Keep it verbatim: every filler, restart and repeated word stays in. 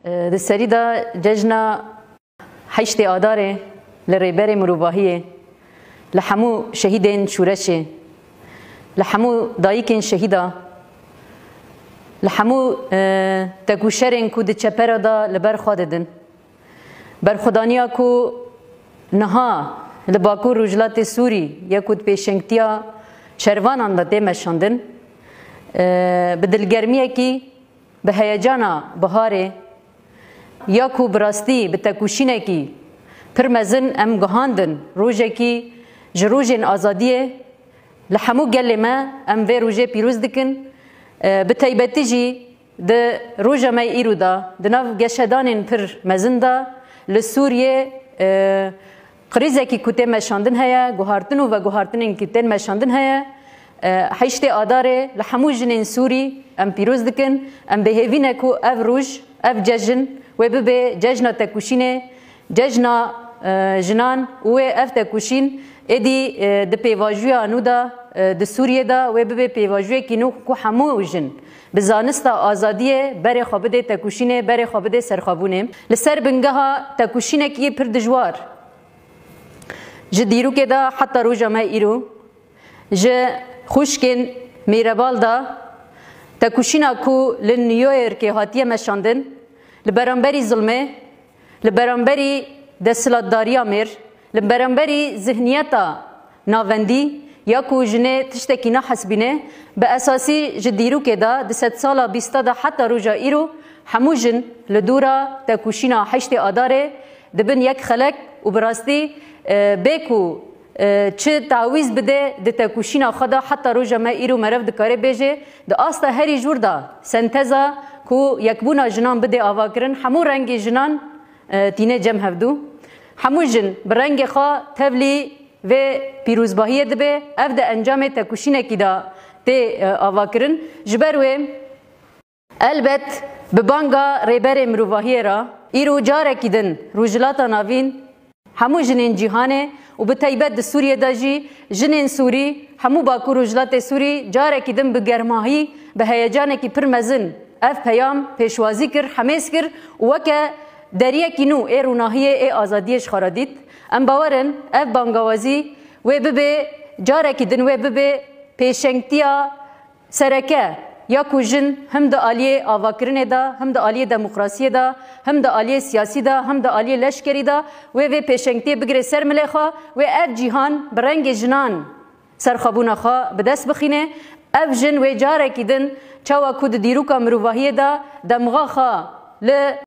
Di serî de cejna heştê Adarê li rêberê mirovahiyê, li hemû şehîdên şûreşê, li hemû dayikên şehîda, li hemû, e, tekûşerên ku di çepera de li ber xwe didin. Berxwedaniya ku niha li Bakur Rojhilatê Sûrî ya ku di pêşengtiya şervanan de tê meşandin, e, bi dilgermiyekî, bi heyecana biharê, ya ku bi rastî bi tekûşînekî pir mezin em guhandin, rojekî ji rojên azadiyê li hemû gelê me em vê rojê pîroz dikin. E, bi taybetî jî di roja me îro de, di nav geşedanên pir mezin de li Sûriyê, e, Krîzekî ku tê meşandin heye, guhartin û veguhartinên ku tên meşandin heye. E, heştê Adarê li hemû jinên Sûrî em pîroz dikin. Em bi hêvî ne ku ev roj, ev cejn wê bibe cejna tekuşînê, cejna, e, jinan û wê ev tekuşîn êdî, e, di pêvajoya nû de, e, di Sûriyê de wê bibe pêvajoyekî nû ku hemû jin bi zanista azadiyê berê xwe bidê tekuşînê, berê xwe bidê serxwebûnê. Li ser bingeha tekuşînekî pir dijwar, ji dîrokê de heta roja me îro, ji xwişkên Mîrebal de tekuşîna ku li New Yorkê hatiye meşandin, li beramberî zilmê, li beramberî desthilatdariya mêr, li beramberî zihniyeta navendî ya ku jinê tiştekî nahesibîne, bi esasî ji dîrokê de di sedsala bîsta de heta roja îro hemû jin li dûra tekuşîna heştê Adarê dibin yek xelek û bi rastî, e, bê ku, e, çi tawîz bide di tekuşîna xwe de heta roja me îro meriv dikare bêje, di asta herî jûr de senteza ku yekbûna jinan bidê avakirin, hemû rengê jinan, e, tîne cem hevdû. Hemû jin bi rengê xwe tevlî vê pîrozbahiyê dibe. Ev di encamê tekuşînekî de tê, e, avakirin. Ji ber wê, elbet, bi banga rêberê mirovahiyê re, îro carekî din Rojhilata Navîn, hemû jinên cîhanê û bi taybet di Sûriyê de jî jinên Sûrî, hemû Bakur Rojhilatê Sûrî carekî din bi germahî, bi heyecanekî pir mezin ev peyam pêşwazî kir, hemêz kir û weke deriyekî nû ê rûnahiyê, ê azadiyê ji xwe re dît. Em bawer in ev bangawazî wê bibe, carekî din wê bibe pêşengtiya sereke ya ku jin him di aliyê avakirinê de, him di aliyê demokrasiyê de, him di aliyê siyasî de, him di aliyê leşkerî de wê vê pêşengtiyê bigire ser milê xwe, wê ev cîhan bi rengê jinan serxwebûna xwe bi dest bixîne. Ev jin wê carekî din, çawa ku di dîroka mirovahiyê de demxa xwe li